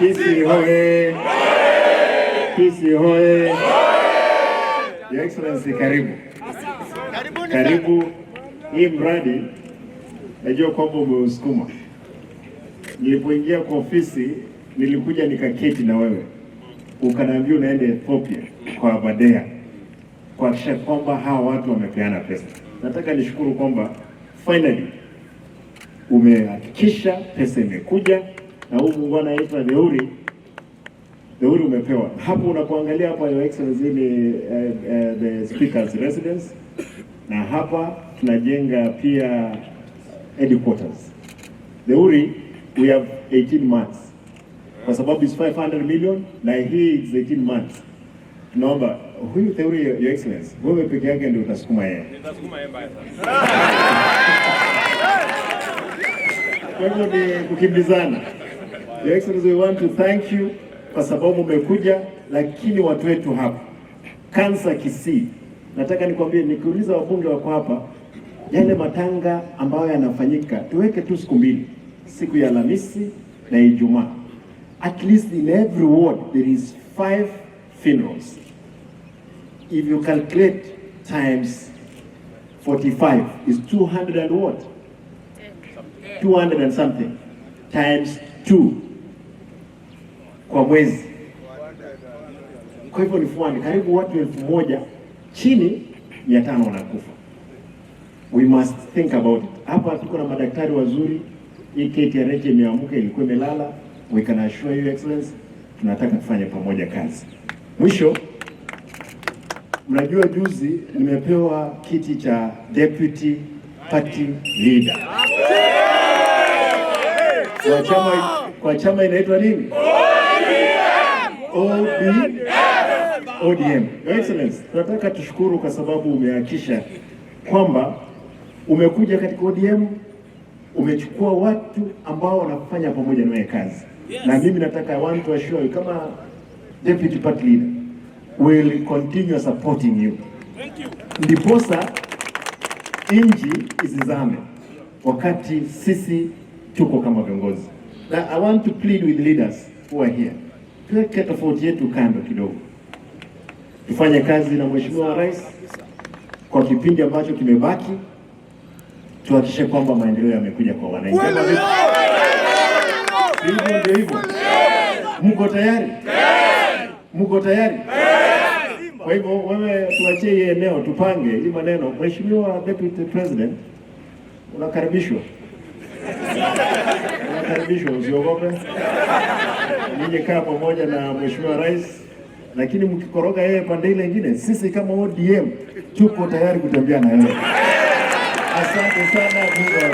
Kisii hoye! Kisii hoye! Your Excellency, karibu karibu. Hii mradi najua kwamba umeusukuma. Nilipoingia kwa ofisi nilikuja nikaketi na wewe, ukaniambia unaenda Ethiopia kwa Aberdare kuhakikisha kwamba hawa watu wamepeana pesa. Nataka nishukuru kwamba finally umehakikisha pesa imekuja, na huu muungwana anaitwa Theuri. Theuri umepewa hapo. Unapoangalia hapa, Your Excellency, ni the speaker's residence, na hapa tunajenga pia headquarters. Theuri, we have 18 months kwa sababu is 500 million na hii is 18 months. Tunaomba huyu Theuri, Your Excellency, wewe peke yake ndio utasukuma yeye. Nitasukuma yeye mbaya sana. Kwa hivyo ni kukimbizana. Your Excellency, we want to thank you kwa sababu umekuja, lakini watu wetu hapa Kansa Kisii, nataka nikwambie, nikiuliza wabunge wako hapa, yale matanga ambayo yanafanyika tuweke tu siku mbili, siku ya Alhamisi na Ijumaa. At least in every ward there is five funerals. If you calculate times 45 is 200 and what? 200 and something times 2 kwa mwezi. Kwa hivyo ni fuani karibu watu 1000 chini 500 wanakufa. We must think about it. Hapa tuko na madaktari wazuri. Hii KTRH imeamka, ilikuwa imelala. We can assure you, Excellency, tunataka tufanye pamoja kazi. Mwisho, mnajua juzi nimepewa kiti cha deputy party leader kwa chama inaitwa nini? OB, ODM. Your Excellency, tunataka tushukuru kwa sababu umehakikisha kwamba umekuja katika ODM, umechukua watu ambao wanafanya pamoja na wewe kazi. Na mimi nataka, I want to assure you, kama deputy party leader will continue supporting you. Ndiposa nchi isizame wakati sisi tuko kama viongozi. Na I want to plead with leaders who are here, tuweke tofauti yetu kando kidogo, tufanye kazi na Mheshimiwa Rais kwa kipindi ambacho kimebaki, tuhakikishe kwamba maendeleo yamekuja kwa wananchi. Hivyo ndio hivyo. Mko tayari? Mko tayari? Kwa hivyo wewe, tuachie hii eneo tupange hii maneno. Mheshimiwa Deputy President, unakaribishwa, unakaribishwa, usiogope. Ninyi kaa pamoja na Mheshimiwa Rais, lakini mkikoroga yeye pande ile ingine, sisi kama ODM tuko tayari kutembea na yeye. Asante sana, Mungu.